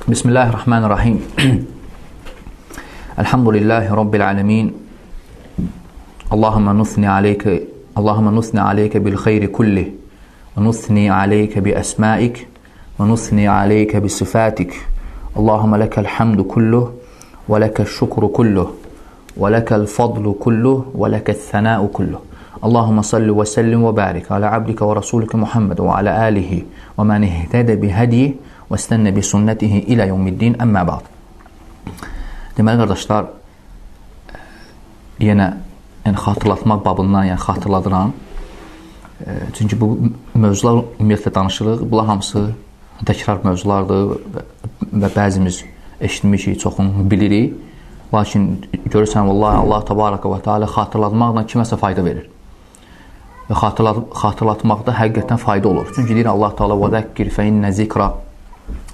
Bismillahirrahmanirrahim. Elhamdülillahi Rabbil alemin. Allahümme nusni aleyke, Allahümme nusni aleyke bil xeyri kullih. Ve nusni aleyke bi esmaik. Ve nusni aleyke bi sifatik. Allahümme lekel hamdu kulluh. Ve lekel şükru kulluh. Ve lekel fadlu kulluh. Ve lekel thenâ'u kulluh. Allahümme salli ve sellim ve barik ala abdike ve rasulike Muhammed ve ala alihi ve men ihtede bihedihi və istənnə bi sünnətihi ilə yevmiddin, əmmə ba'd. Deməli, qardaşlar, yenə yəni, xatırlatmaq babından yəni, xatırladıram. Çünki bu mövzular ümumiyyətlə danışırıq. Bunlar hamısı təkrar mövzulardır və bəzimiz eşitmişik, çoxunu bilirik. Lakin görürsən, vallahi Allah təbaraka və teala xatırlatmaqla kiməsə fayda verir. Və xatırlatmaqda həqiqətən fayda olur. Çünki deyir Allah Teala və zəkkir fə innə zikra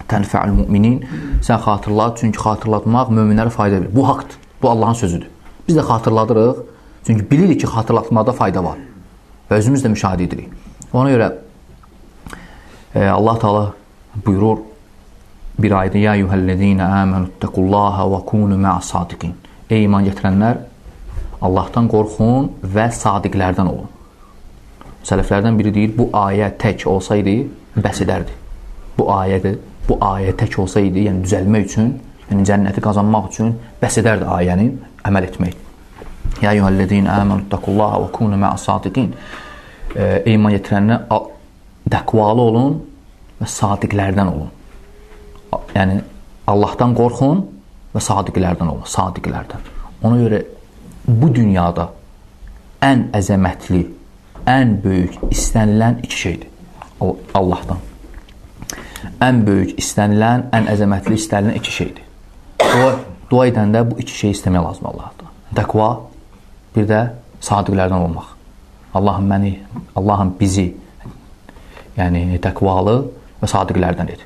tənfə'ül müminin. Sən xatırlat, çünki xatırlatmaq möminlərə fayda verir. Bu haqdır. Bu Allahın sözüdür. Biz də xatırladırıq. Çünki bilirik ki, xatırlatmaqda fayda var. Və özümüz də müşahidə edirik. Ona görə Allah Teala buyurur bir ayda: Ya eyyuhellezine amenüttequllaha ve kunu ma'as sadiqin. Ey iman gətirənlər, Allahdan qorxun və sadiqlərdən olun. Sələflərdən biri deyir, bu ayə tək olsaydı bəs edərdi. Bu ayə tək olsaydı, yəni düzəlmək üçün, yəni cənnəti qazanmaq üçün bəs edərdi ayənin əməl etmək. Ya eyyuhellezine amenüttequllaha ve kunu ma'as sadiqin. Ey iman gətirənlər, təqvalı olun və sadiqlərdən olun. Yəni Allahdan qorxun və sadiqlərdən olun, sadiqlərdən. Ona görə bu dünyada ən əzəmətli, ən böyük istənilən iki şeydir Allahdan. Ən böyük istənilən, ən əzəmətli istənilən iki şeydir. Dua edəndə bu iki şeyi istəmək lazım Allahdan. Təqva, bir də sadiqlərdən olmaq. Allahım məni, Allahım bizi, yəni təqvalı və sadiqlərdən et.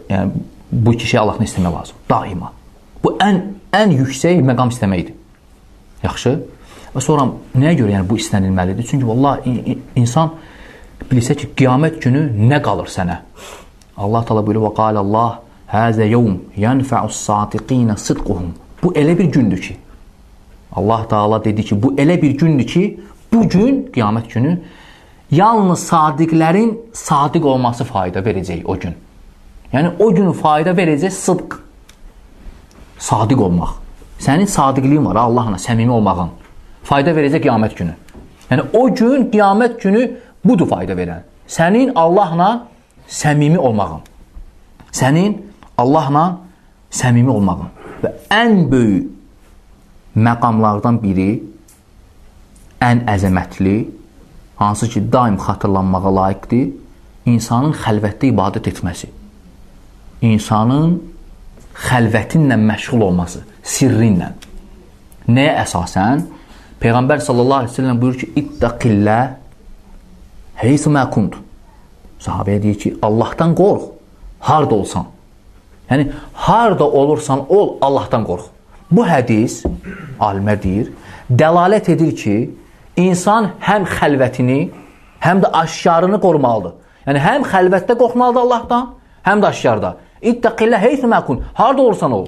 Yəni bu iki şey Allahdan istəmək lazım. Daima. Bu ən yüksək məqam istəməkdir. Yaxşı. Və sonra nəyə görə yəni bu istənilməlidir? Çünki vallahi insan bilsə ki, qiyamət günü nə qalır sənə? Allah Teala buyurur: "Və qala Allah, hâzâ yevm yenfa'us sadiqîne sıdquhum." Bu elə bir gündür ki, Allah Teala dedi ki, bu elə bir gündür ki, bu gün, qiyamət günü yalnız sadiqlərin sadiq olması fayda verəcək o gün. Yəni o gün fayda verəcək sıdq. Sadiq olmaq. Sənin sadiqliyin var Allahla, səmimi olmağın. Fayda verəcək qiyamət günü. Yəni o gün, qiyamət günü budur fayda verən. Sənin Allahla səmimi olmağın. Sənin Allahla səmimi olmağın. Və ən böyük məqamlardan biri, ən əzəmətli, hansı ki daim xatırlanmağa layiqdir, insanın xəlvətdə ibadət etməsi. İnsanın xəlvətinlə məşğul olması, sirrinlə. Nəyə əsasən? Peyğəmbər sallallahu aleyhi ve sellem buyurur ki, İttaqillah heysu mə kunt. Sahabəyə deyir ki, Allahdan qorx, harda olsan. Yəni, harda olursan ol, Allahdan qorx. Bu hədis, alimlər deyir, dəlalət edir ki, insan həm xəlvətini, həm də aşkarını qorumalıdır. Yəni, həm xəlvətdə qorxmalıdır Allahdan, həm də aşkarda. İttaqillah heysu mə kunt. Harda olursan ol.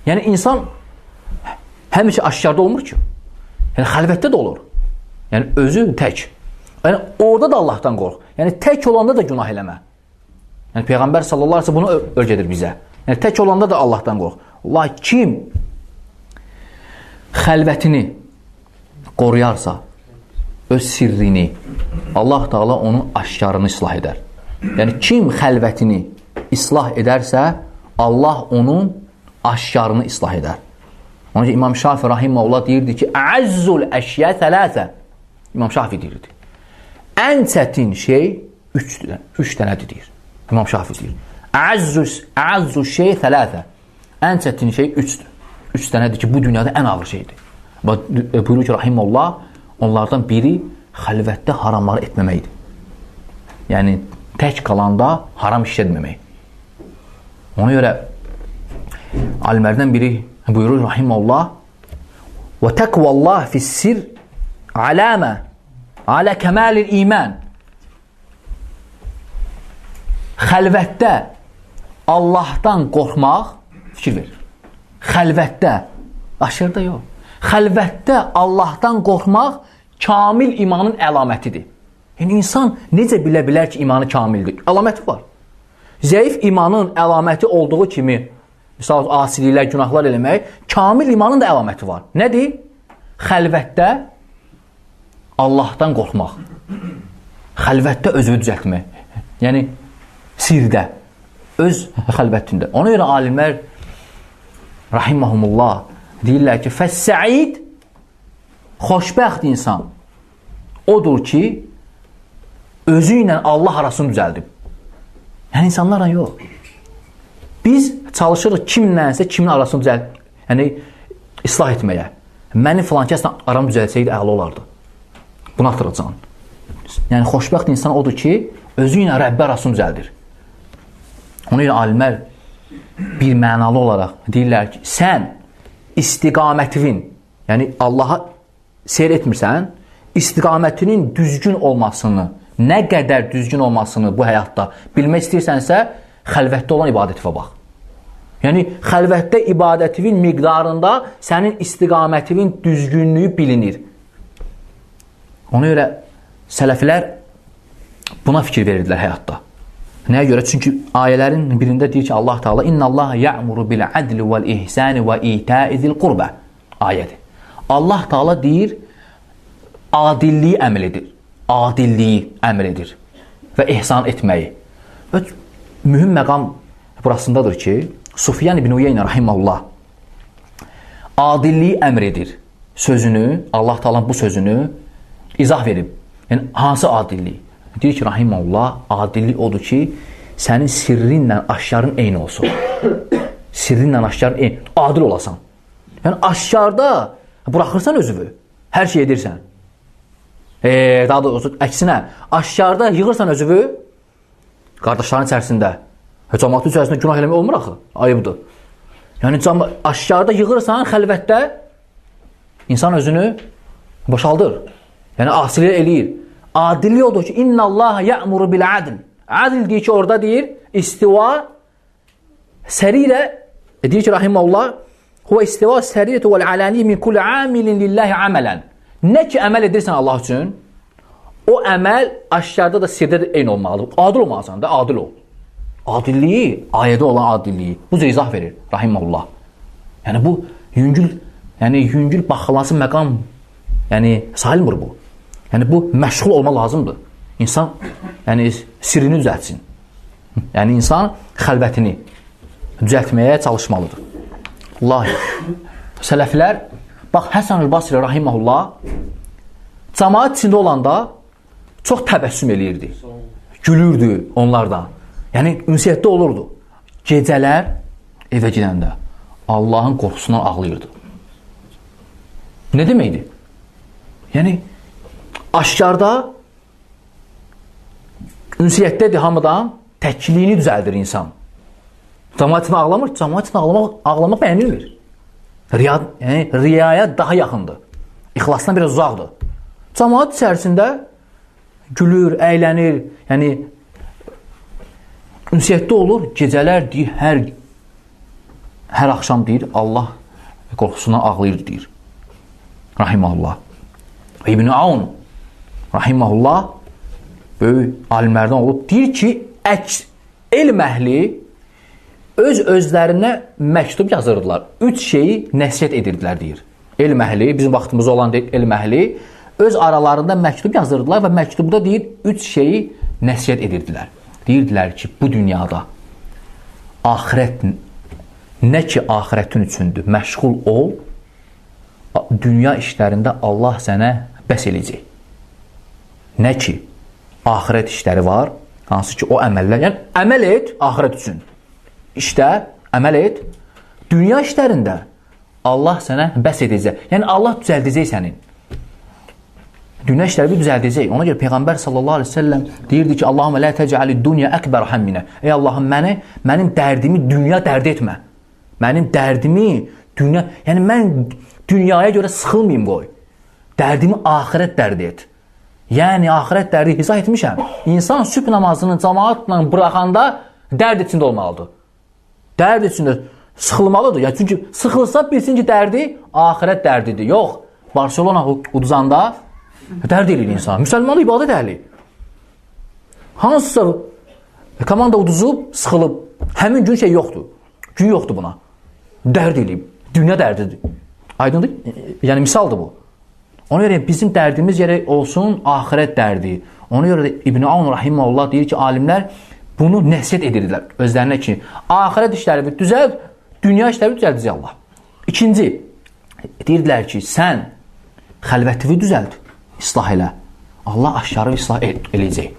Yəni, insan həmişə aşkarda olmur ki. Yəni, xəlvətdə də olur. Yəni, özü tək. Yəni, orada da Allahdan qorx. Yəni, tək olanda da günah eləmə. Yəni, Peyğəmbər sallallahu aleyhi ve sellem bunu öyrədir bizə. Yəni, tək olanda da Allahdan qorx. Allah kim xəlvətini qoruyarsa, öz sirrini, Allah Teala onun aşkarını islah edər. Yəni, kim xəlvətini islah edərsə, Allah onun aşkarını islah edər. Onun üçün İmam Şafi rahimehullah deyirdi ki, "Əzzul əşya thalatha." İmam Şafi deyirdi. Ən çətin şey üç dənədir deyir. İmam Şafi deyir. Əzzu şey thalatha. Ən çətin şey üçdür. Üç dənədir ki, bu dünyada ən ağır şeydir. Buyurur ki, rahimehullah, onlardan biri xəlvətdə haramları etməməkdir. Yəni tək qalanda haram iş etməmək. Ona görə alimlərdən biri buyurur rahimehullah: "Və təqvallah fis-sir alamə alə kəmalil iman." Xəlvətdə Allahdan qorxmaq, fikir ver, xəlvətdə, aşırıda yox, xəlvətdə Allahdan qorxmaq kamil imanın əlamətidir. Yəni, insan necə bilə bilər ki, imanı kamildir? Əlaməti var. Zəif imanın əlaməti olduğu kimi, misal, asiliklər, günahlar eləmək, kamil imanın da əlaməti var. Nədir? Xəlvətdə Allahdan qorxmaq. Xəlvətdə özünü düzəltmək. Yəni, sirdə, öz xəlvətində. Ona görə alimlər, rahiməhumullah, deyirlər ki, fəs-səid, xoşbəxt insan odur ki, özü ilə Allah arasını düzəldib. Yəni, insanlarla yox. Biz çalışırıq kimlənsə kimin arasını düzəldib, yəni, islah etməyə. Mənim filan kəslə aram düzəltsəydi, əla olardı. Bunu artıracaqsan. Yəni, xoşbəxt insan odur ki, özü ilə Rəbbi arasını düzəldir. Ona görə alimlər bir mənalı olaraq deyirlər ki, sən istiqamətivin, yəni Allaha seyr etmirsən, istiqamətinin düzgün olmasını, nə qədər düzgün olmasını bu həyatda bilmək istəyirsənsə, xəlvətdə olan ibadətivə bax. Yəni, xəlvətdə ibadətivin miqdarında sənin istiqamətivin düzgünlüyü bilinir. Ona görə sələflər buna fikir verirdilər həyatda. Nəyə görə? Çünki ayələrin birində deyir ki, Allah Teala İnna Allah ya'muru bil adli vel ihsani ve ita'i zil qurba ayədir. Allah Teala deyir, adilliyi əmr edir. Adilliyi əmr edir və ihsan etməyi. Və mühüm məqam burasındadır ki, Sufyan ibn Uyeyne rahimehullah adilliyi əmr edir sözünü, Allah Teala'nın bu sözünü izah verib. Yəni, hansı adillik? Deyir ki, rahiməhullah, adillik odur ki, sənin sirrinlə aşkarın eyni olsun. Sirrinlə aşkarın eyni. Adil olasan. Yəni, aşkarda buraxırsan özünü, hər şey edirsən. Daha doğrusu, əksinə, aşkarda yığırsan özünü, qardaşların içərisində, cəmaatın içərisində günah eləmək olmur axı, ayıbdır. Yəni, aşkarda yığırsan, xəlvətdə insan özünü boşaldır. Yəni, asilik eləyir. Adillik odur ki, İnna Allah ya'muru bil adl. Adil deyir ki, orada deyir, istiva sərirə, deyir ki, rahiməhullah, huvə istiva sərirətü vəl alani min kulli amilin lillahi aməlan. Nə ki əməl edirsən Allah üçün, o əməl aşkarda da sirdə də eyni olmalıdır. Adil olmalısan da, adil ol. Adilliyi, ayədə olan adilliyi. Bu cür izah verir, rahiməhullah. Yəni, bu yüngül, yəni yüngül baxılası məqam, yəni sayılmır bu. Yəni, bu məşğul olma lazımdır. İnsan, yəni, sirrini düzəltsin. Yəni, insan xəlvətini düzəltməyə çalışmalıdır. Allah, sələflər, bax, Həsən-ül Basri rahiməhullah cəmaat içində olanda çox təbəssüm eləyirdi. Gülürdü onlardan. Yəni, ünsiyyətdə olurdu. Gecələr evə gedəndə Allahın qorxusundan ağlayırdı. Nə deməkdir? Yəni, aşkarda ünsiyyətdədir hamıdan, təkliyini düzəldir insan. Cəmaat üçün ağlamır, cəmaat üçün ağlamaq bəyənilmir. Riya, yəni, riyaya daha yaxındır. İxlasdan biraz uzaqdır. Cəmaat içərisində gülür, əylənir, yəni ünsiyyətdə olur, gecələr deyir, hər axşam deyir, Allah qorxusundan ağlayır deyir. Rahiməhullah. İbn-i Aun rahiməhullah böyük alimlərdən olub, deyir ki, elm əhli öz özlərinə məktub yazırdılar. Üç şeyi nəsihət edirdilər, deyir. Elm əhli, bizim vaxtımızda olan deyir, elm əhli öz aralarında məktub yazırdılar və məktubda deyir, üç şeyi nəsihət edirdilər. Deyirdilər ki, bu dünyada axirət, nə ki axirətin üçündür, məşğul ol, dünya işlərində Allah sənə bəs eləyəcək. Nə ki axirət işləri var, hansı ki o əməllər, yəni əməl et axirət üçün. İşdə əməl et, dünya işlərində Allah sənə bəs edəcək. Yəni Allah düzəldəcək sənin. Dünya işləri düzəldəcək. Ona görə Peyğəmbər sallallahu aleyhi ve sellem deyirdi ki, Allahümme la tec'ali dunya ekber hamminə. Ey Allahım, mənim dərdimi dünya dərd etmə. Mənim dərdimi dünya, yəni mən dünyaya görə sıxılmayım qoy. Dərdimi axirət dərdi et. Yəni axirət dərdi izah etmişəm. İnsan sübh namazını cəmaatla buraxanda dərd içində olmalıdır. Dərd içində sıxılmalıdır. Yəni, çünki sıxılsa bilsin ki, dərdi axirət dərdidir. Yox, Barcelona uduzanda dərd eləyir insan. Müsəlmanı ibadət əhli. Hansısa komanda uduzub, sıxılıb. Həmin gün şey yoxdur. Gün yoxdur buna. Dərd eləyib. Dünya dərdidir. Aydındır? Yəni, misaldır bu. Ona görə bizim dərdimiz gərək olsun axirət dərdi. Ona görə də İbn Avn rahimehullah deyir ki, alimlər bunu nəsihət edirdilər özlərinə ki, axirət işləri düzəlt, dünya işləri düzəldəcək Allah. İkinci, deyirdilər ki, sən xəlvətini düzəlt, islah elə. Allah aşkarı islah eləyəcək.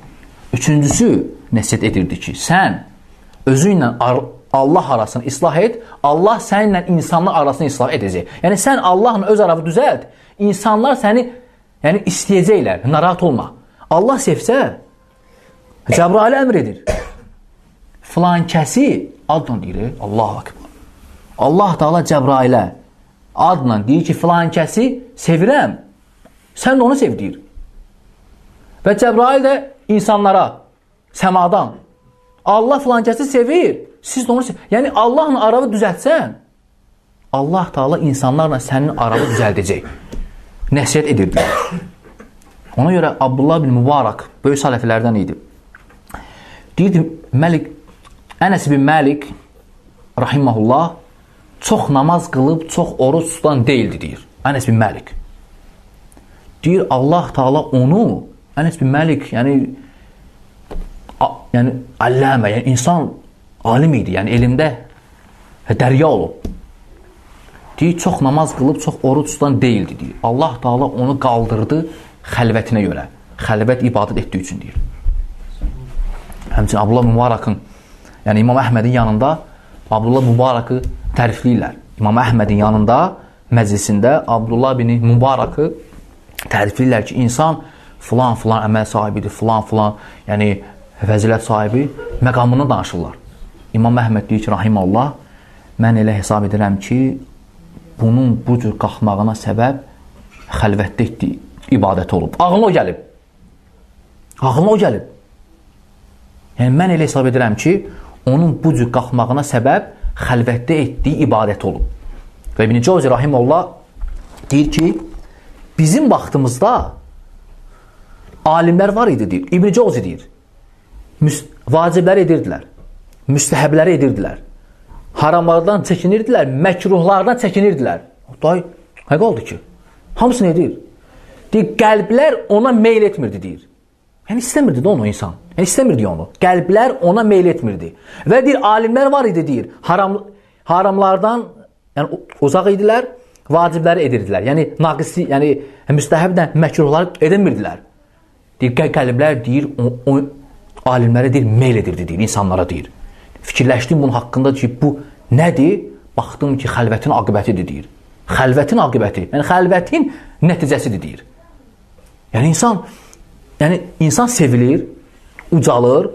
Üçüncüsü, nəsihət edirdi ki, sən özünlə Allah arasını islah et, Allah səninlə insanlar arasını islah edəcək. Yəni, sən Allahla öz aranı düzəlt, insanlar səni yəni, istəyəcəklər, narahat olma. Allah sevsə, Cəbrail əmr edir. Filan kəsi adla deyir, Allahu Akbar. Allah Teala Cəbrailə adla deyir ki, filan kəsi sevirəm, sən də onu sev deyir. Və Cəbrail də insanlara səmadan Allah filan kəsi sevir, siz də onu sevir. Yəni Allahla aranı düzəltsən, Allah Teala insanlarla sənin aranı düzəldəcək. Nəsihət edirdilər. Ona görə Abdullah bin Mübarək böyük sələflərdən idi. Deyirdi, Ənəs bin Məlik rahimehullah çox namaz qılıb, çox oruc tutan deyildi, deyir. Ənəs bin Məlik. Deyir, Allah Teala onu, Ənəs bin Məlik, yəni alləmə, yəni insan alim idi, yəni elmdə dərya olub. Deyir, çox namaz qılıb, çox oruc tutan deyildi, deyir. Allah Teala onu qaldırdı xəlvətinə görə. Xəlvət ibadət etdiyi üçün, deyir. Həmçinin Abdullah Mübarakın, yəni İmam Əhmədin yanında Abdullah Mübarakı tərifləyirlər. İmam Əhmədin yanında, məclisində Abdullah bin Mübarakı tərifləyirlər ki, insan filan-filan əməl sahibidir, filan-filan, yəni fəzilət sahibi məqamını danışırlar. İmam Əhməd deyir ki, rahiməllah, mən elə hesab edirəm ki, bunun bu cür qalxmağına səbəb xəlvətdə etdiyi ibadət olub. Ağlına o gəlib. Ağlına o gəlib. Yəni, mən elə hesab edirəm ki, onun bu cür qalxmağına səbəb xəlvətdə etdiyi ibadət olub. Və İbn Cavzi rahimehullah deyir ki, bizim vaxtımızda alimlər var idi, deyir. İbn Cavzi deyir, vacibləri edirdilər, müstəhəbləri edirdilər, haramlardan çəkinirdilər, məkruhlardan çəkinirdilər. Day, nə qaldı ki? Hamısını edir. Deyir, qəlblər ona meyl etmirdi, deyir. Yəni, istəmirdi də onu insan. Yəni, istəmirdi onu. Qəlblər ona meyl etmirdi. Və deyir, alimlər var idi, deyir. Haramlardan yəni, uzaq idilər, vacibləri edirdilər. Yəni, naqisi, yəni, müstəhəblə məkruhları edilmirdilər. Deyir, qəlblər deyir, o alimlərə deyir, meyl edirdi, deyir, insanlara deyir. Fikirləşdim bunun haqqında ki, bu nədir? Baxdım ki, xəlvətin aqibətidir, deyir. Xəlvətin aqibəti, yəni xəlvətin nəticəsidir, deyir. Yəni insan sevilir, ucalır,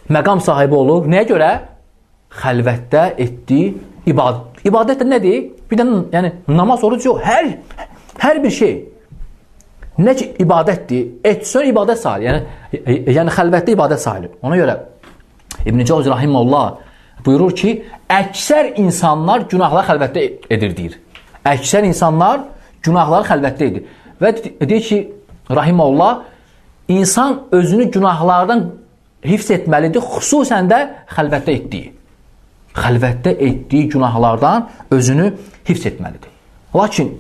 məqam sahibi olur. Nəyə görə? Xəlvətdə etdiyi ibadət. İbadət də nədir? Bir də yəni namaz, oruc yox, hər bir şey. Nə ki ibadətdir, etsən ibadət sayılır. Yəni xəlvətdə ibadət sayılır. Ona görə İbn Cavzi rahimehullah buyurur ki, əksər insanlar günahları xəlvətdə edir, deyir. Əksər insanlar günahları xəlvətdə edir. Və deyir ki, rahimehullah, insan özünü günahlardan hifz etməlidir, xüsusən də xəlvətdə etdiyi. Xəlvətdə etdiyi günahlardan özünü hifz etməlidir. Lakin,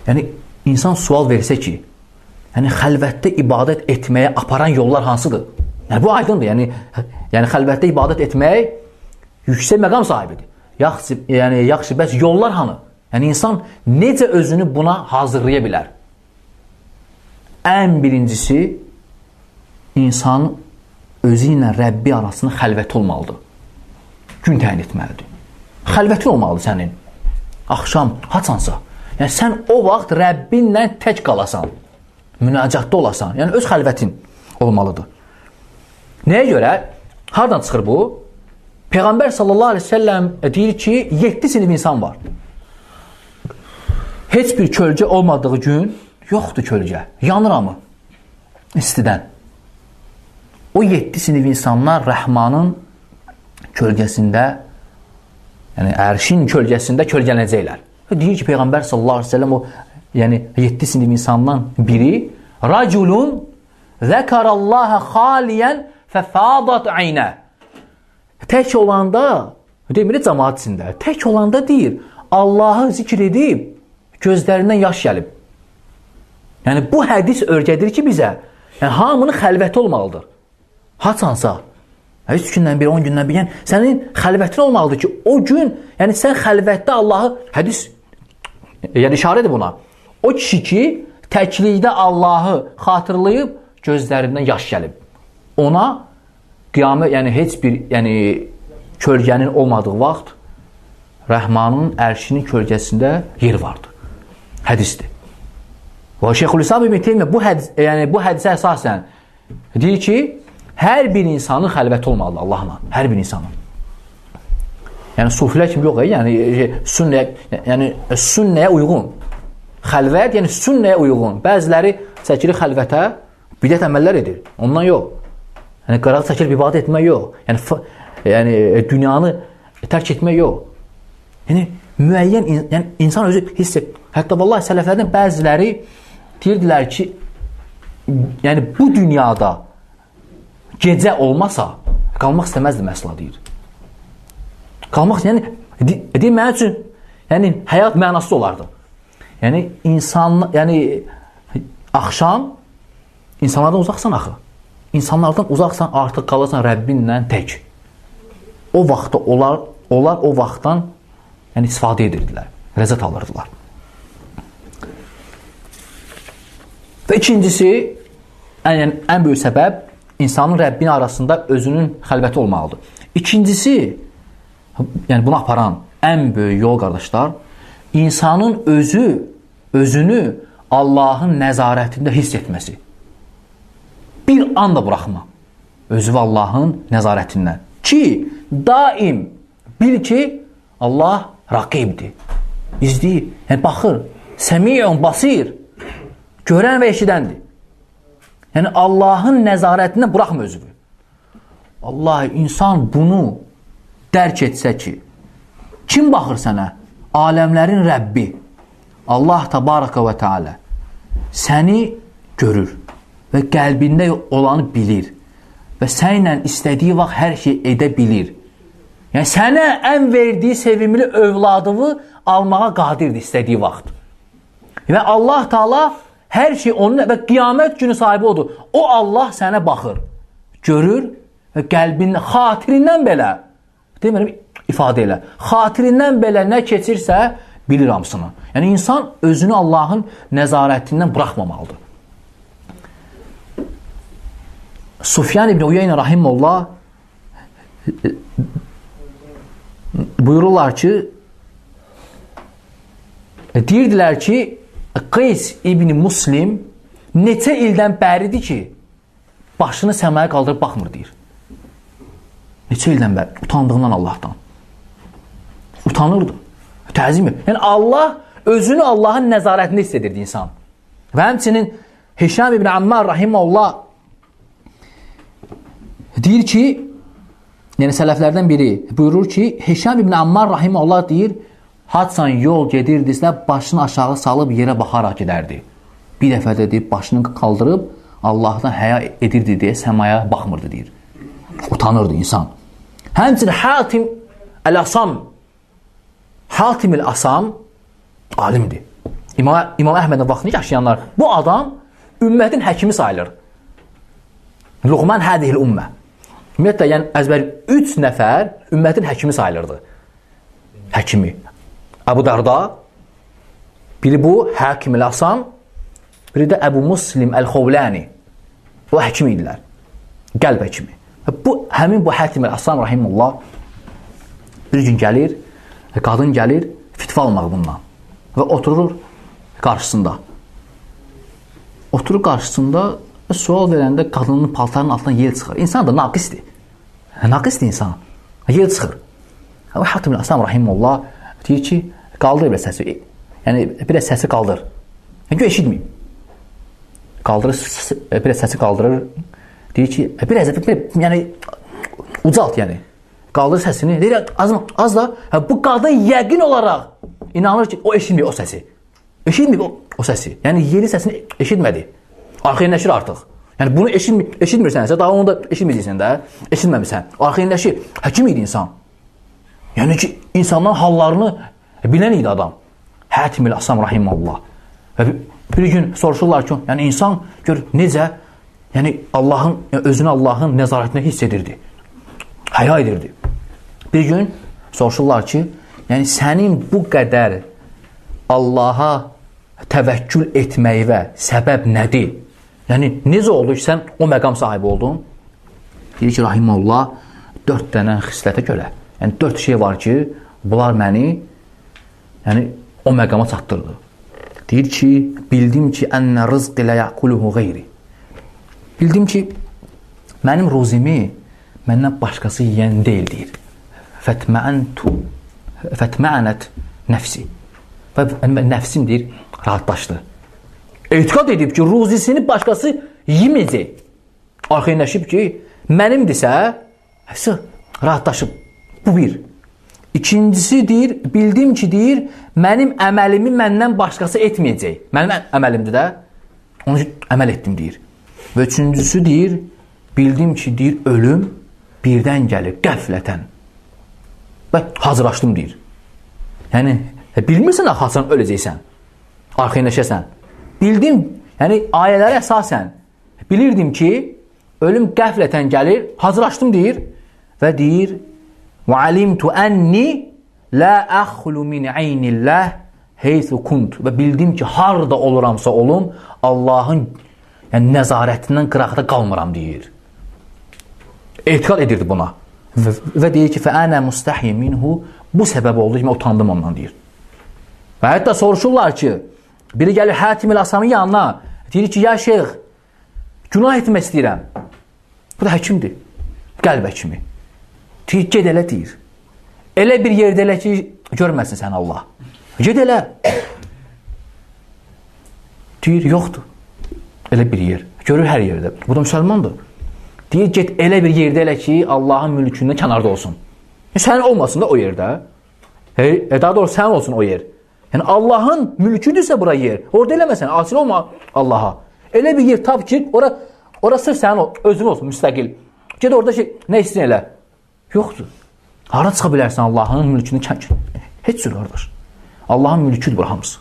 yəni insan sual versə ki, yəni xəlvətdə ibadət etməyə aparan yollar hansıdır? Yəni, bu aydındır. Yəni xəlvətdə ibadət etmək yüksək məqam sahibidir. Yaxşı, bəs yollar hanı? Yəni insan necə özünü buna hazırlaya bilər? Ən birincisi, insanın özü ilə Rəbbi arasında xəlvəti olmalıdır. Gün təyin etməlidir. Xəlvətin olmalıdır sənin. Axşam, haçansa. Yəni sən o vaxt Rəbbinlə tək qalasan, münacatda olasan. Yəni öz xəlvətin olmalıdır. Nəyə görə? Hardan çıxır bu? Peyğəmbər sallallahu aleyhi ve sellem deyir ki, 7 sinif insan var. Heç bir kölgə olmadığı gün yoxdur kölgə. Yanır amı istidən. O 7 sinif insanlar Rəhmanın kölgəsində, yəni ərşin kölgəsində kölgələnəcəklər. Deyir ki, Peyğəmbər sallallahu əleyhi və səlləm o, yəni 7 sinif insandan biri raculun zəkarallaha xaliyan fəfadat aynə. Tək olanda, demir cəmaət içində, tək olanda deyir, Allahı zikr edib gözlərindən yaş gəlib. Yəni bu hədis öyrədir ki bizə, yəni hamının xəlvəti olmalıdır. Haçansa, 3 gündən bir, 10 gündən bir, yəni sənin xəlvətin olmalıdır ki, o gün, yəni sən xəlvətdə Allahı, hədis, yəni işarə edir buna. O kişi ki, təklikdə Allahı xatırlayıb, gözlərindən yaş gəlib. Ona qiyamət, yəni heç bir, yəni kölgənin olmadığı vaxt Rəhmanın ərşinin kölgəsində yer vardır. Hədisdir. Və Şeyxülislam İbn Teymiyyə bu hədis, yəni bu hədisə əsasən deyir ki, hər bir insanın xəlvəti olmalıdır Allahla, hər bir insanın. Yəni sufilər kimi yox, yəni sünnəyə, yəni sünnəyə uyğun. Xəlvət, yəni sünnəyə uyğun. Bəziləri çəkilir xəlvətə, bidət əməllər edir. Ondan yox. Yəni qırağa çəkilib ibadət etmək yox. Yəni dünyanı tərk etmək yox. Yəni müəyyən, yəni insan özü hiss et. Hətta vallahi sələflərdən bəziləri deyirdilər ki, yəni bu dünyada gecə olmasa qalmaq istəməzdim əsla deyir. Qalmaq, yəni deyir mənim üçün, yəni həyat mənasız olardı. Yəni insan, yəni axşam insanlardan uzaqsan axı. İnsanlardan uzaqsan, artıq qalırsan Rəbbinlə tək. O vaxtda onlar o vaxtdan yəni istifadə edirdilər, ləzzət alırdılar. Və ikincisi, yəni ən böyük səbəb insanın Rəbbin arasında özünün xəlvəti olmalıdır. İkincisi, yəni bunu aparan ən böyük yol qardaşlar, insanın özünü Allahın nəzarətində hiss etməsi. Bir an da buraxma özü və Allahın nəzarətindən. Ki, daim bil ki, Allah raqibdir. İzləyir, yəni baxır, səmi'un basir, görən və eşidəndir. Yəni Allahın nəzarətindən buraxma özünü. Allah, insan bunu dərk etsə ki, kim baxır sənə? Aləmlərin Rəbbi, Allah təbaraka və teala səni görür və qəlbində olanı bilir və səninlə istədiyi vaxt hər şey edə bilir. Yəni sənə ən verdiyi sevimli övladını almağa qadirdir istədiyi vaxt. Və Allah Teala hər şey onun və qiyamət günü sahibi odur. O Allah sənə baxır, görür və qəlbinin xatirindən belə, demirəm ifadə elə, xatirindən belə nə keçirsə bilir hamısını. Yəni insan özünü Allahın nəzarətindən buraxmamalıdır. Sufyan ibn Uyeynə rahimullah buyururlar ki, deyirdilər ki, Qeys ibn Muslim neçə ildən bəridir ki, başını səmaya qaldırıb baxmır deyir. Neçə ildən bəri? Utandığından Allahdan. Utanırdı. Təzim edir. Yəni Allah özünü Allahın nəzarətində hiss edirdi insan. Və həmçinin Hişam ibn Ammar rahimullah deyir ki, yəni sələflərdən biri buyurur ki, Hişam ibn Ammar rahimullah deyir, haçan yol gedirdisə, başını aşağı salıb yerə baxaraq gedərdi. Bir dəfə də deyir, başını qaldırıb Allahdan həya edirdi deyə səmaya baxmırdı deyir. Utanırdı insan. Həmçinin Hatim Əl-Asam, Hatim Əl-Asam alimdir. İmam Əhmədin vaxtını yaşayanlar, bu adam ümmətin həkimi sayılır. Luqman hədihil ümmə. Ümumiyyətlə, yəni əzbər 3 nəfər ümmətin həkimi sayılırdı. Həkimi. Əbu Darda, biri bu, Hakim Əl-Asam, biri də Əbu Muslim Əl-Xovlani. O həkim idilər. Qəlb həkimi. Bu, həmin bu Hakim Əl-Asam rahimullah bir gün gəlir, qadın gəlir fitva almaq bundan və oturur qarşısında. Oturur qarşısında, sual verəndə qadının paltarının altından yel çıxır. İnsan da naqisdir. Naqisdir insan. Yel çıxır. Hatim Əl-Asam rahimullah deyir ki, qaldır biraz səsi. Yəni, biraz səsi qaldır. Yəni, eşitməyim. Qaldırır, biraz səsi qaldırır. Deyir ki, biraz, yəni, ucalt, yəni. Qaldır səsini. Deyir, az, az da. Hə, bu qadın yəqin olaraq inanır ki, o eşitmir o səsi. Eşitmir o səsi. Yəni, yeri səsini eşitmədi. Arxayınlaşır artıq. Yəni, bunu eşitmirsənsə, daha onu da eşitməyəcəksən də. Eşitməmirsən. Arxayınlaşır. Həkim idi insan. Yəni ki, insanların hallarını bilən idi adam. Hətimül Asam rahiməllah. Və bir gün soruşurlar ki, yəni insan gör necə, yəni Allahın, yəni özünü Allahın nəzarətində hiss edirdi. Həya edirdi. Bir gün soruşurlar ki, yəni sənin bu qədər Allaha təvəkkül etməyivə səbəb nədir? Yəni necə oldu ki, sən o məqam sahibi oldun? Deyir ki, rahiməllah, 4 dənə xislətə görə. Yəni 4 şey var ki, bunlar məni yəni o məqama çatdırdı. Deyir ki, bildim ki, ənə rızqi lə yəquluhu qeyri. Bildim ki, mənim ruzimi məndən başqası yiyən deyil, deyir. Fətməənət nəfsi. Və nəfsim, deyir, rahatlaşdı. Etiqad edib ki, ruzisini başqası yeməyəcək. Arxayınlaşıb ki, mənimdirsə, rahatlaşıb. Bu bir. İkincisi deyir, bildim ki, deyir, mənim əməlimi məndən başqası etməyəcək. Mənim əməlimdir də, onu əməl etdim, deyir. Və üçüncüsü deyir, bildim ki, deyir, ölüm birdən gəlir, qəflətən. Və hazırlaşdım, deyir. Yəni, bilmirsən, haçan öləcəksən, arxayınlaşasan. Bildim, yəni ayələrə əsasən bilirdim ki, ölüm qəflətən gəlir, hazırlaşdım, deyir və deyir, وَعَلِمْتُ أَنِّي لَا أَخْلُ مِنْ عَيْنِ اللّٰهِ حَيْثُ كُنْتُ. Və bildim ki, harda oluramsa olum, Allahın yəni, nəzarətindən qıraqda qalmıram, deyir. Etiqad edirdi buna. Və deyir ki, فَأَنَا مُسْتَحْيِ مِنْهُ. Bu səbəb oldu ki, mən utandım ondan, deyir. Və hətta soruşurlar ki, biri gəlir Hətim-ül Asamın yanına, deyir ki, ya şeyx, günah etmək istəyirəm. Bu da həkimdir, qəlb həkimi. Deyir, ged elə, deyir. Elə bir yerdə elə ki, görməsin sən Allah. Ged elə. Deyir, yoxdur. Elə bir yer. Görür hər yerdə. Bu da müsəlmandır. Deyir, get elə bir yerdə elə ki, Allahın mülkündən kənarda olsun. Sənin olmasın da o yerdə. Daha doğrusu, sənin olsun o yer. Yəni, Allahın mülküdürsə bura yer. Orada eləməsən, asil olma Allaha. Elə bir yer tap ki, ora sırf sənin özün olsun, müstəqil. Ged orada şey, nə istəyirsən elə. Yoxdur. Hara çıxa bilərsən Allahın mülkünü? Heç cür, qardaş. Allahın mülküdür bura hamısı.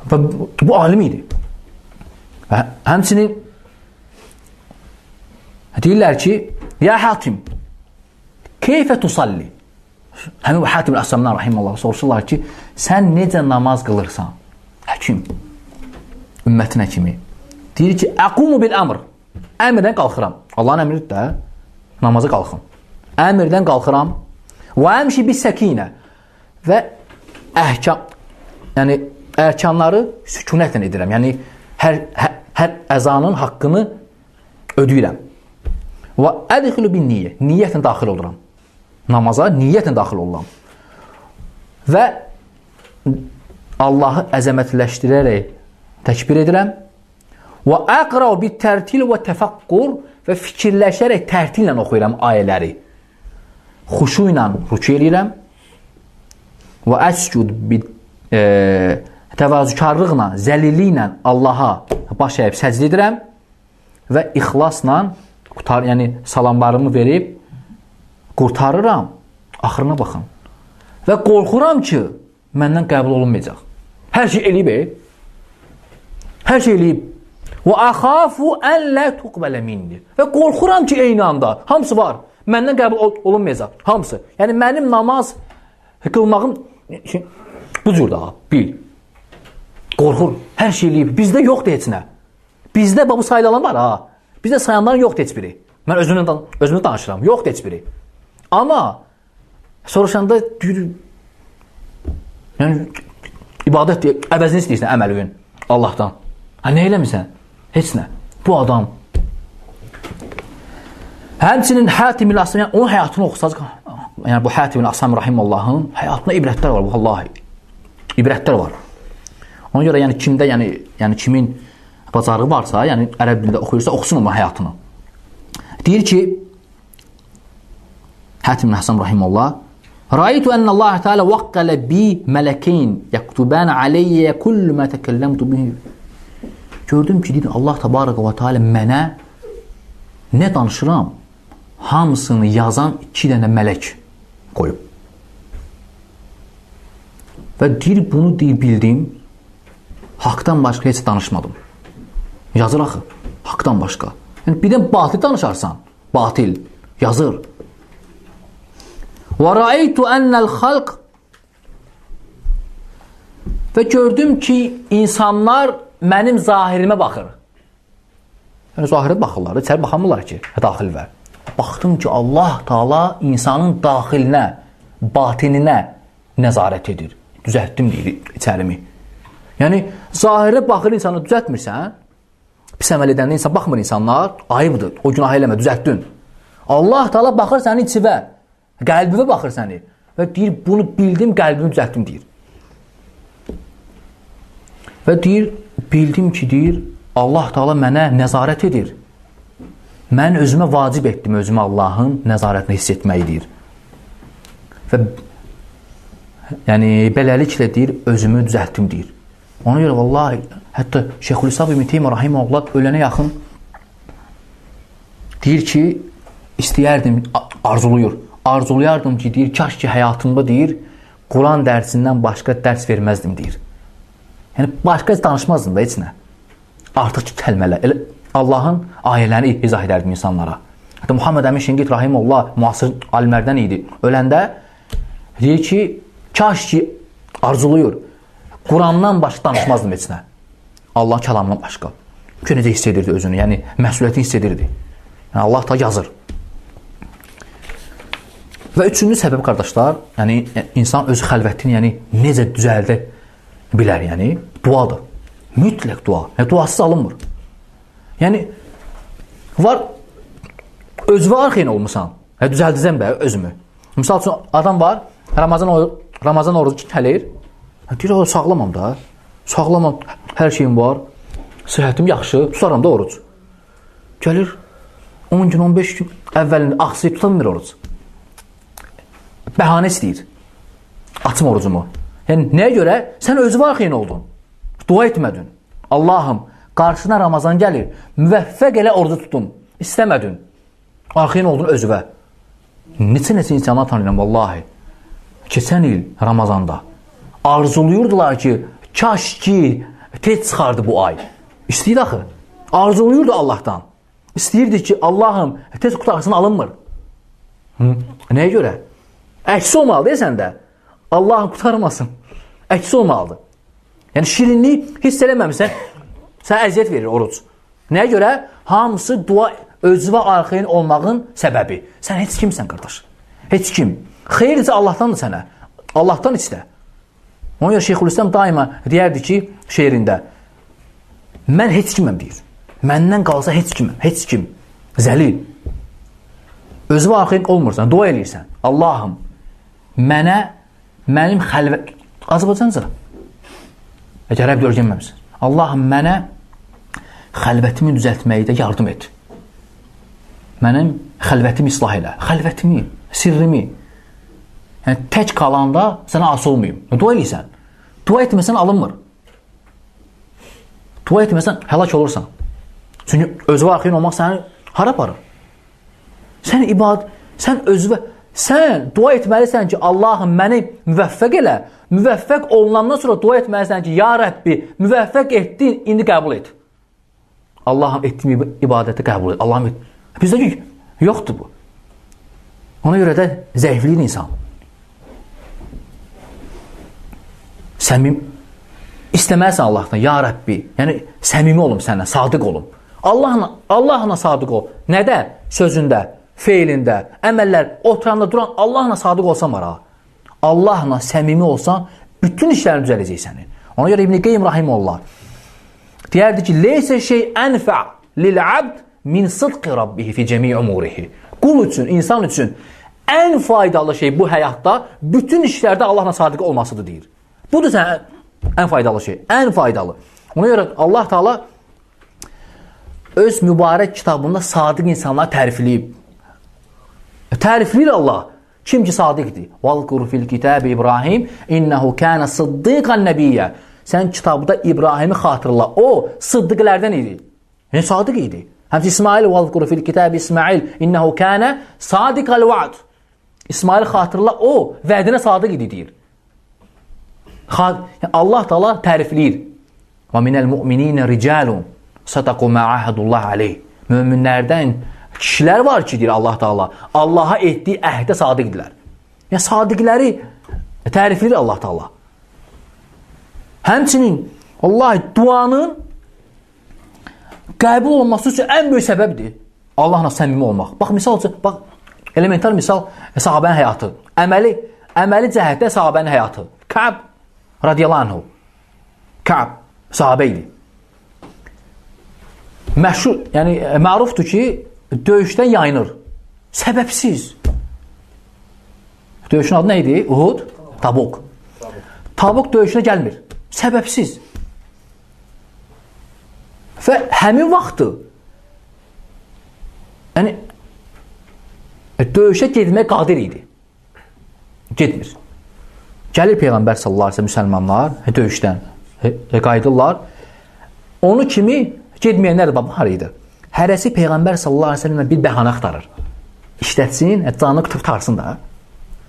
Və bu alim idi. Və həmçinin deyirlər ki, ya Hatim, keyfə tusalli? Həmin bu Hatim Əsamdan rahiməllah soruşurlar ki, sən necə namaz qılırsan? Həkim, ümmətin həkimi. Deyir ki, əqumu bil əmr. Əmirdən qalxıram. Allahın əmridir də, namaza qalxın. Əmirdən qalxıram. Və əmşi bis səkinə. Və əhkam, yəni ərkanları sükunətlə edirəm. Yəni hər əzanın haqqını ödəyirəm. Və ədxilu bin niyyə. Niyyətlə daxil oluram. Namaza niyyətlə daxil oluram. Və Allahı əzəmətləşdirərək təkbir edirəm. Və əqrau bi tərtil və təfəqqur. Və fikirləşərək tərtillə oxuyuram ayələri. Xuşu ilə rükü eləyirəm. Və əscud bi təvazükarlıqla, zəlilliklə Allaha baş əyib səcdə edirəm və ixlasla qutar, yəni salamlarımı verib qurtarıram. Axırına baxın. Və qorxuram ki, məndən qəbul olunmayacaq. Hər şey eləyib, hər şey eləyib. Və əxafu ən lə tuqbələ minni. Və qorxuram ki, eyni anda hamısı var. Məndən qəbul olunmayacaq. Hamısı. Yəni mənim namaz qılmağım bu cür daha, bil. Qorxur. Hər şey eləyib. Bizdə yoxdur heç nə. Bizdə bu sayılan var ha. Bizdə sayanların yoxdur heç biri. Mən özümdən danışıram. Yoxdur heç biri. Amma soruşanda yəni ibadət deyə əvəzini istəyirsən əməlin Allahdan. Ha nə eləmirsən? Heç nə. Bu adam. Həmçinin Hətim-ül Asam, yəni onun həyatını oxusaz, yəni bu Hətim-ül Asam rahimullahın həyatında ibrətlər var, vallahi. İbrətlər var. Ona görə yəni kimdə, yəni kimin bacarığı varsa, yəni ərəb dilində oxuyursa, oxusun onun həyatını. Deyir ki, Hətim Həsən rahimehullah, "Ra'aytu enne Allah Teala vakkale bi melekeyn yaktuban aleyye kullu ma tekellemtu bihi." Gördüm ki, deyir, Allah təbaraka və teala mənə nə danışıram, hamısını yazan 2 dənə mələk qoyub. Və deyir, bunu deyir, bildim, haqdan başqa heç danışmadım. Yazır axı, haqdan başqa. Yəni, birdən batil danışarsan, batil, yazır. Və rəeytu ennəl xalq, və gördüm ki, insanlar mənim zahirimə baxır. Yəni, zahirə baxırlar, içəri baxamırlar ki, daxil və. Baxdım ki, Allah Taala insanın daxilinə, batininə nəzarət edir. Düzəltdim, deyir, içərimi. Yəni, zahirə baxır insanı düzəltmirsən, pis əməl edəndə insan baxmır insanlar, ayıbdır, o günah eləmə, düzəltdin. Allah Taala baxır sənin içivə, qəlbivə baxır səni və deyir, bunu bildim, qəlbimi düzəltdim, deyir. Və deyir, bildim ki, deyir, Allah Taala mənə nəzarət edir. Mən özümə vacib etdim, özümə Allahın nəzarətini hiss etməyi, deyir. Və yəni, beləliklə, deyir, özümü düzəltdim, deyir. Ona görə, vallahi, hətta Şeyxülislam İbn Teymiyyə rahimehullah ölənə yaxın deyir ki, istəyərdim, arzuluyur. Arzulayardım ki, deyir, kaş ki, həyatımda, deyir, Quran dərsindən başqa dərs verməzdim, deyir. Yəni, başqa danışmazdım da heç nə. Artıq ki, kəlmələr. Elə Allahın ayələrini izah edərdim insanlara. Hətta Muhammed Əmin Şəngit rahimehullah müasir alimlərdən idi. Öləndə deyir ki, kaş ki, arzuluyur, Qurandan başqa danışmazdım heç nə. Allah kəlamından başqa. Çünki necə hiss edirdi özünü, yəni məsuliyyətini hiss edirdi. Yəni, Allah da yazır. Və üçüncü səbəb, qardaşlar, yəni insan öz xəlvətini, yəni necə düzəldə bilər, yəni duadır. Mütləq dua. Yəni, duasız alınmır. Yəni, var, özünə arxain olmusan. Yəni, düzəldəcəm də özümü. Misal üçün, adam var, Ramazan orucu gəlir. Deyir, o, sağlamam da. Sağlamam, hər şeyim var. Sıhhətim yaxşı, tutaram da oruc. Gəlir, 10 gün, 15 gün əvvəlində axsayıb tutamır oruc. Bəhanə istəyir. Açım orucumu. Yəni, nəyə görə? Sən özünə arxain oldun. Dua etmədin. Allahım, qarşına Ramazan gəlir. Müvəffəq elə orucu tutum. İstəmədin. Arxain oldun özünə. Neçə-neçə insanlar tanıyıram, vallahi. Keçən il Ramazanda arzuluyurdular ki, kaş ki, tez çıxardı bu ay. İstəyir axı. Arzuluyurdu Allahdan. İstəyirdi ki, Allahım, tez qutarsın, alınmır. Hı? Nəyə görə? Əksi olmalı deyirsən də. Allahım, qutarmasın. Əksi olmalıdır. Yəni, şirinlik hiss eləməmişsən, sənə əziyyət verir oruc. Nəyə görə? Hamısı dua, özünə arxain olmağın səbəbi. Sən heç kimsən, qardaş. Heç kim. Xeyir isə Allahdandır sənə. Allahdan istə. Ona görə Şeyxülislam daima deyərdi ki, şeirində, mən heç kiməm, deyir. Məndən qalsa heç kiməm, heç kim. Zəlil. Özünə arxain olmursan, dua eləyirsən. Allahım, mənə, mənim xəlvət... Azərbaycanca. Əgər ərəb öyrənməmişsin. Allahım, mənə xəlvətimi düzəltməkdə yardım et. Mənim xəlvətimi islah elə. Xəlvətimi, sirrimi. Yəni, tək qalanda sənə asi olmayım. Dua eləyirsən. Dua etməsən alınmır. Dua etməsən həlak olursan. Çünki özünə arxain olmaq səni hara aparır? Sən ibadət, sən özünə, sən dua etməlisən ki, Allahım məni müvəffəq elə. Müvəffəq olunandan sonra dua etməlisən ki, ya Rəbbi, müvəffəq etdin, indi qəbul et. Allahım etdiyim ibadəti qəbul et. Allahım et. Bizdə ki, yoxdur bu. Ona görə də zəifliyir insan. Səmim, istəməlisən Allahdan, ya Rəbbi, yəni səmimi olum səninlə, sadiq olum. Allahla sadiq ol. Nədə? Sözündə, feilində, əməllər, oturanda, duran, Allahla sadiq olsan var ha. Allahla səmimi olsan, bütün işlərini düzələcək səni. Ona görə İbn-i Qeym rahimehullah deyərdi ki, leysə şey ənfə lil-abd min sıdqi rabbihi fi cəmi umurihi. Qul üçün, insan üçün ən faydalı şey bu həyatda bütün işlərdə Allahla sadiq olmasıdır, deyir. Budur sənə ən faydalı şey, ən faydalı. Ona görə Allah Teala öz mübarək kitabında sadiq insanları tərifləyib. Tərifləyir Allah. Kim ki sadiqdir? Vəzkur fil kitabi İbrahim innehu kana sıddıqan nəbiyyə. Sən kitabda İbrahimi xatırla. O sıddıqlərdən idi. Yəni sadiq idi. Həmçinin İsmail vəzkur fil kitabi İsmail innehu kana sadiqal va'd. İsmail xatırla, o vədinə sadiq idi deyir. Yəni, Allah Taala tərifləyir. Və minəl mu'minina ricalun sadaqu ma ahadullah aleyh. Möminlərdən kişilər var ki, deyir Allah Taala, Allaha etdiyi əhdə sadiqdirlər. Yəni sadiqləri tərifləyir Allah Taala. Həmçinin vallahi duanın qəbul olunması üçün ən böyük səbəbdir Allahla səmimi olmaq. Bax misal üçün, bax elementar misal sahabənin həyatı. Əməli cəhətdə sahabənin həyatı. Ka'b radiyallahu anhu. Ka'b sahabə idi. Məşhur, yəni mərufdur ki, döyüşdən yayınır. Səbəbsiz. Döyüşün adı nə idi? Uhud, Tabuk. Tabuk döyüşünə gəlmir. Səbəbsiz. Və həmin vaxtı yəni döyüşə getməyə qadir idi. Getmir. Gəlir Peyğəmbər sallallahu əleyhi və səlləm müsəlmanlar döyüşdən qayıdırlar. Onu kimi getməyənlər də var idi. Hərəsi Peyğəmbər sallallahu əleyhi və səlləmə bir bəhanə axtarır. İşlətsin, canını qurtarsın da.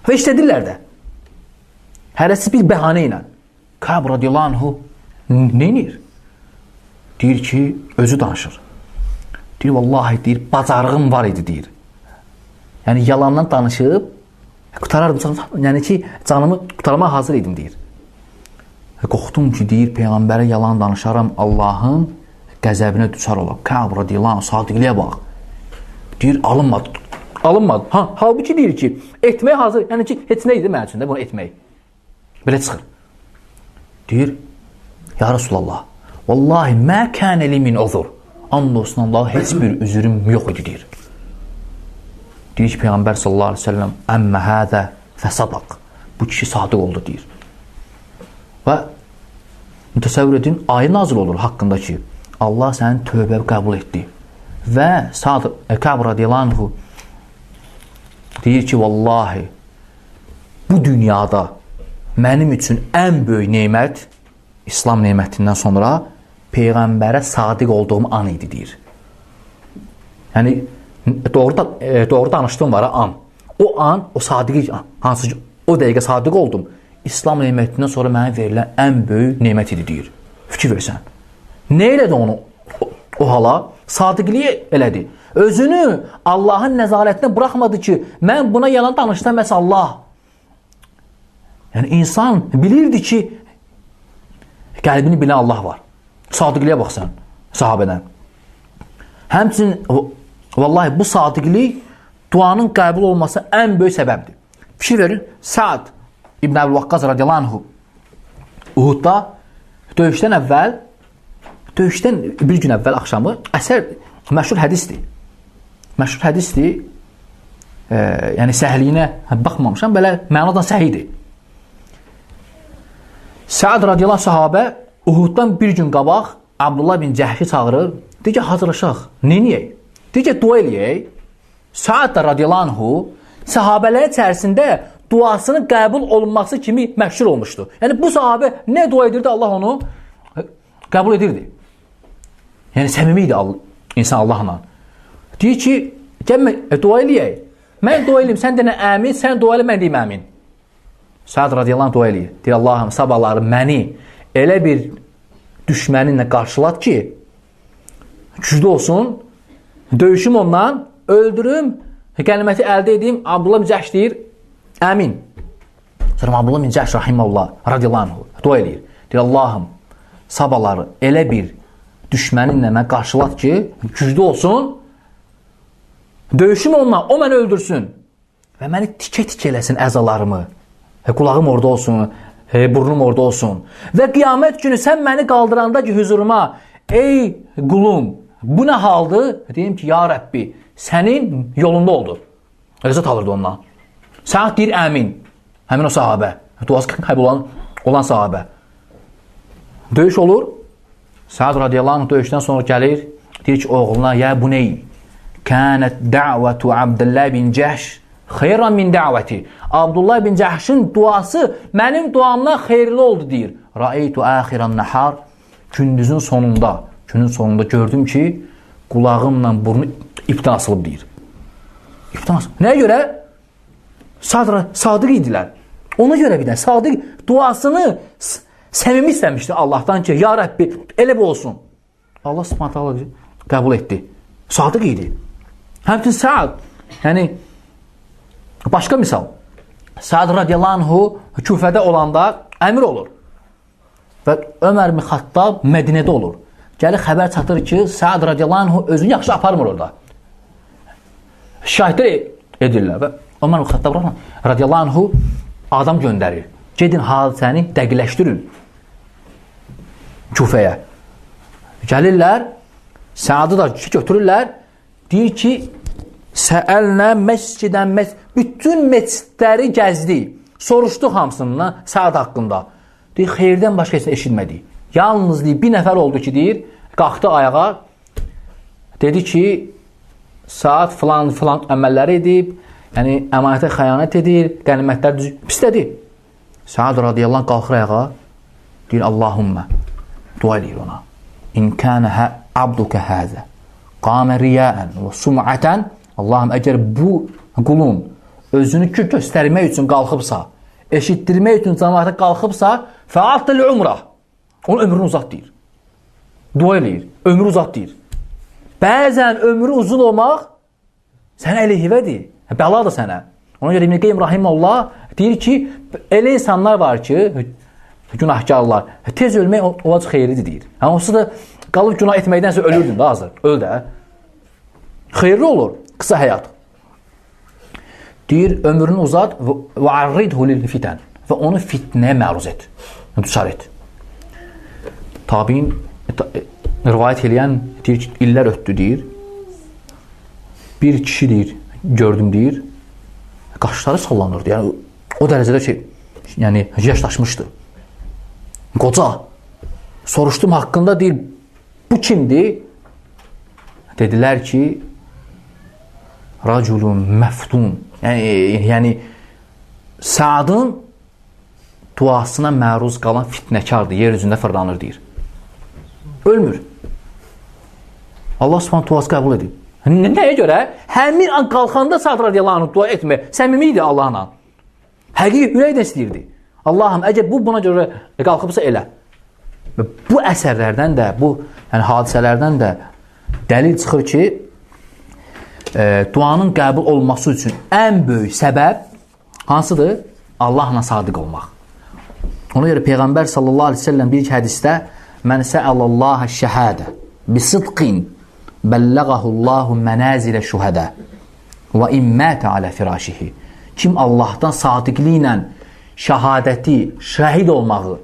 Və işlədirlər də. Hərəsi bir bəhanə ilə. Ka'b radiyallahu anhu nə edir? Deyir ki, özü danışır. Deyir, vallahi deyir, bacarığım var idi deyir. Yəni yalandan danışıb qurtarardım, yəni ki, canımı qurtarmağa hazır idim deyir. Qorxdum ki, deyir, Peyğəmbərə yalan danışaram, Allahın qəzəbinə düçar olam. Ka'b radiyallahu anh, sadiqliyə bax. Deyir, alınmadı. Alınmadı. Ha, halbuki deyir ki, etməyə hazır, yəni ki, heç nə idi mənim üçün də bunu etmək. Belə çıxır. Deyir, ya Rasulallah, vallahi mə kənə li min uzur. And olsun Allaha, heç bir üzürüm yox idi deyir. Deyir ki, Peyğəmbər sallallahu əleyhi və səlləm, əmmə həzə fəsadaq. Bu kişi sadiq oldu deyir. Və mütəsəvvür edin, ayə nazil olur haqqında ki, Allah sənin tövbə qəbul etdi. Və Ka'b radiyallahu anhu deyir ki, vallahi bu dünyada mənim üçün ən böyük nemət İslam nemətindən sonra Peyğəmbərə sadiq olduğum an idi deyir. Yəni doğru danışdığım var an. O an, o sadiq, hansı ki, o dəqiqə sadiq oldum. İslam nemətindən sonra mənə verilən ən böyük nemət idi deyir. Fikir versən. Nə elədi onu o hala? Sadiqliyi elədi. Özünü Allahın nəzarətinə buraxmadı ki, mən buna yalan danışsam bəs Allah. Yəni insan bilirdi ki, qəlbini bilən Allah var. Sadiqliyə baxsan sahabədən. Həmçinin vallahi bu sadiqlik duanın qəbul olması ən böyük səbəbdir. Fikir verin, Sa'd İbn Əbu Vaqqas radiyallahu anhu Uhudda döyüşdən bir gün əvvəl axşamı əsər məşhur hədisdir. Məşhur hədisdir. Yəni səhliyinə baxmamışam, belə mənadan səhidir. Sa'd radiyallahu sahabə Uhuddan bir gün qabaq Abdullah bin Cəhşi çağırır. Deyir ki, hazırlaşaq. Nə eləyək? Deyir ki, dua eləyək. Sa'd radiyallahu anhu sahabələrin içərisində duasının qəbul olunması kimi məşhur olmuşdu. Yəni bu sahabə nə dua edirdi, Allah onu qəbul edirdi. Yəni səmimi idi insan Allahla. Deyir ki, gəlmə dua eləyək. Mən dua eləyim, sən denə əmin, sən dua elə, mən deyim əmin. Sa'd radiyallahu anh dua eləyir. Deyir, Allahım, sabahları məni elə bir düşməninlə qarşılat ki, güclü olsun, döyüşüm ondan, öldürüm, qəniməti əldə edeyim. Abdullah bin Cəhş deyir, əmin. Sonra Abdullah bin Cəhş rahiməllah, radiyallahu anh dua eləyir. Deyir, Allahım, sabahları elə bir düşməninlə məni qarşılat ki, güclü olsun, döyüşüm ondan, o məni öldürsün və məni tikə-tikə eləsin əzalarımı. Qulağım orada olsun, burnum orada olsun. Və qiyamət günü sən məni qaldıranda ki, hüzuruma, ey qulum, bu nə haldır? Deyim ki, ya Rəbbi, sənin yolunda oldu. Rəzət alırdı ondan. Sa'd deyir, əmin. Həmin o sahabə, duası qəbul olan sahabə. Döyüş olur. Sa'd radiyallahu anh döyüşdən sonra gəlir, deyir ki, oğluna, ya bu ney? Kənət dəvətu Abdullah bin Cəhş Xeyran min dəvəti. Abdullah ibn Cəhşin duası mənim duamdan xeyirli oldu deyir. Rəeytu əxirən nəhar. Gündüzün sonunda, günün sonunda gördüm ki, qulağımla burnu ipdən asılıb deyir. İpdən asılıb. Nəyə görə? Sadiq idilər. Ona görə bir də sadiq duasını səmimi istəmişdi Allahdan ki, ya Rəbbi, elə bu olsun. Allah Subhanahu taala qəbul etdi. Sadiq idi. Həmçinin Sa'd, yəni başqa misal. Sa'd radiyallahu anhu Küfədə olanda əmir olur. Və Ömər ibn Xattab Mədinədə olur. Gəlir xəbər çatır ki, Sa'd radiyallahu anhu özünü yaxşı aparmır orada. Şikayətlər edirlər və Ömər ibn Xattab radiyallahu anhu adam göndərir. Gedin hadisəni dəqiqləşdirin Küfəyə. Gəlirlər, Sa'dı da götürürlər. Deyir ki, səəlnə məscidən bütün məscidləri gəzdi. Soruşduq hamısından Sa'd haqqında. Deyir, xeyirdən başqa heç nə eşitmədik. Yalnız deyir, bir nəfər oldu ki, deyir, qalxdı ayağa, dedi ki, Sa'd filan filan əməlləri edib, yəni əmanətə xəyanət edir, qənimətlər düz pislədi. Sa'd radiyallahu anh qalxır ayağa, deyir, Allahümmə, dua eləyir ona. İn kənə abdukə həzə, qamə riyəən və sumətən, Allahım, əgər bu qulun özünü göstərmək üçün qalxıbsa, eşitdirmək üçün cəmaata qalxıbsa, fəatıl umrah. Onun ömrünü uzat deyir. Dua eləyir. Ömrü uzat deyir. Bəzən ömrü uzun olmaq sənə əleyhivədir. Bəladır sənə. Ona görə İbn Qeym rahimehullah deyir ki, elə insanlar var ki, günahkarlar, tez ölmək olacaq xeyirlidir deyir. Yəni onsuz da qalıb günah etməkdənsə ölürdün də hazır. Öl də. Xeyirli olur qısa həyat. Deyir, ömrünü uzat və arridhu lil fitən və onu fitnəyə məruz et, düçar et. Tabiin rivayət eləyən deyir ki, illər ötdü deyir. Bir kişi deyir, gördüm deyir, qaşları sallanırdı. Yəni o dərəcədə ki, yəni yaşlaşmışdı. Qoca. Soruşdum haqqında deyir, bu kimdir? Dedilər ki, raculun məftun. Yəni Sa'dın duasına məruz qalan fitnəkardır, yer üzündə fırlanır deyir. Ölmür. Allah Subhanahu duası qəbul edib. Nəyə görə? Həmin an qalxanda Sa'd radiyallahu anh dua etmir. Səmimi idi Allahla. Həqiqi ürəkdən istəyirdi. Allahım, əgər bu buna görə qalxıbsa elə. Və bu əsərlərdən də, bu yəni hadisələrdən də dəlil çıxır ki, duanın qəbul olması üçün ən böyük səbəb hansıdır? Allahla sadiq olmaq. Ona görə Peyğəmbər sallallahu aleyhi ve sellem bir hədisdə mən səəlallaha şəhadə bisidqin bəllağahullahu mənəzilə şühədə və in mətə alə firashihi. Kim Allahdan sadiqliklə şəhadəti, şəhid olmağı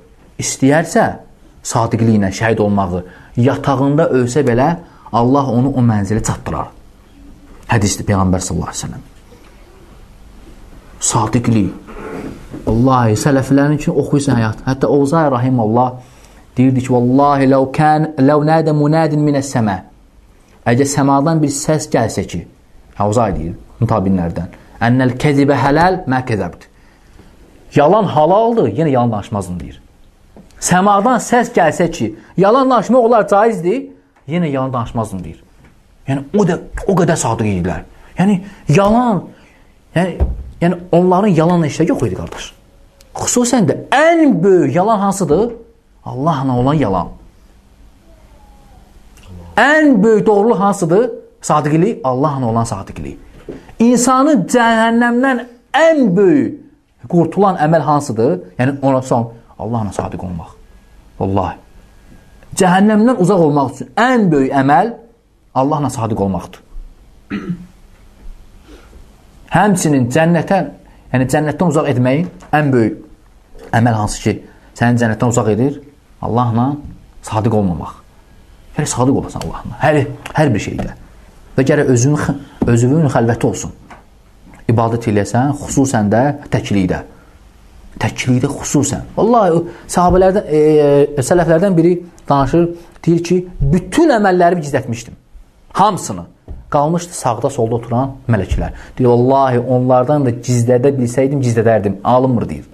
istəyərsə, sadiqliklə şəhid olmağı, yatağında ölsə belə Allah onu o mənzilə çatdırar. Hədisdir Peyğəmbər sallallahu aleyhi ve sellem. Sadiqlik. Vallahi, sələflərin üçün oxuyursan həyat. Hətta Ovzay rahiməllah deyirdi ki, vallahi ləv nədə munadin minəs-səmə. Əgər səmadan bir səs gəlsə ki, Ovzay deyir, mütabinlərdən, ənəl kəzibə hələl mə kəzəbd. Yalan halaldır, yenə yalan danışmazdım deyir. Səmadan səs gəlsə ki, yalan danışmaq olar caizdir, yenə yalan danışmazdım deyir. Yəni o qədər sadiq idilər. Yəni yalan, yəni onların yalanla işləri yox idi qardaş. Xüsusən də ən böyük yalan hansıdır? Allahla olan yalan. Ən böyük doğruluq hansıdır? Sadiqlik, Allahla olan sadiqlik. İnsanı cəhənnəmdən ən böyük qurtulan əməl hansıdır? Yəni ona son Allahla sadiq olmaq. Vallahi. Cəhənnəmdən uzaq olmaq üçün ən böyük əməl Allahla sadiq olmaqdır. Həmçinin cənnətə, yəni cənnətdən uzaq etməyin ən böyük əməl hansı ki, səni cənnətdən uzaq edir? Allahla sadiq olmamaq. Gərək sadiq olasan Allahla, hər bir şeydə. Və gərək özünün xəlvəti olsun. İbadət eləyəsən, xüsusən də təklikdə. Təklikdə xüsusən. Vallahi sahabələrdən, sələflərdən biri danışır, deyir ki, bütün əməllərimi gizlətmişdim. Hamısını. Qalmışdı sağda solda oturan mələklər. Deyir, vallahi onlardan da gizlədə bilsəydim, gizlədərdim. Alınmır deyir.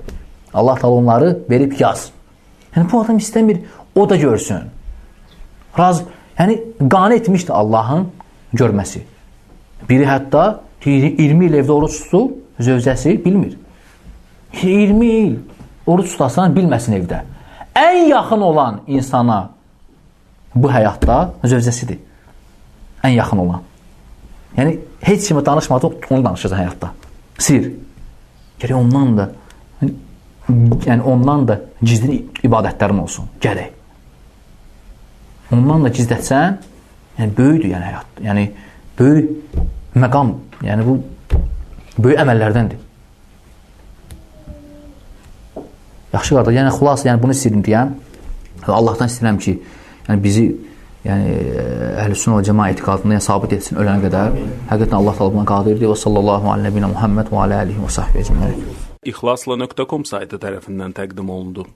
Allah Teala onları verib yaz. Yəni bu adam istəmir, o da görsün. Raz, yəni qane etmişdi Allahın görməsi. Biri hətta 20 il evdə oruç tutur, zövcəsi bilmir. 20 il oruç tutasan bilməsin evdə. Ən yaxın olan insana bu həyatda zövcəsidir. Ən yaxın olan. Yəni heç kimə danışmadı, onu danışacaq həyatda. Sir. Gərək ondan da, yəni ondan da gizli ibadətlərin olsun. Gərək. Ondan da gizlətsən, yəni böyükdür yəni həyat. Yəni böyük məqam, yəni bu böyük əməllərdəndir. Yaxşı qardaş, yəni xülasə, yəni bunu istəyirəm deyəm. Allahdan istəyirəm ki, yəni bizi, yəni Əhl-i Sünnə və Cəma etiqadında yəni, sabit etsin ölənə qədər. Həqiqətən Allah təala buna qadirdir. Və sallallahu alə nəbiyinə Muhammed və alə alihi və sahbihi ecmaîn. İxlasla.com saytı tərəfindən təqdim olundu.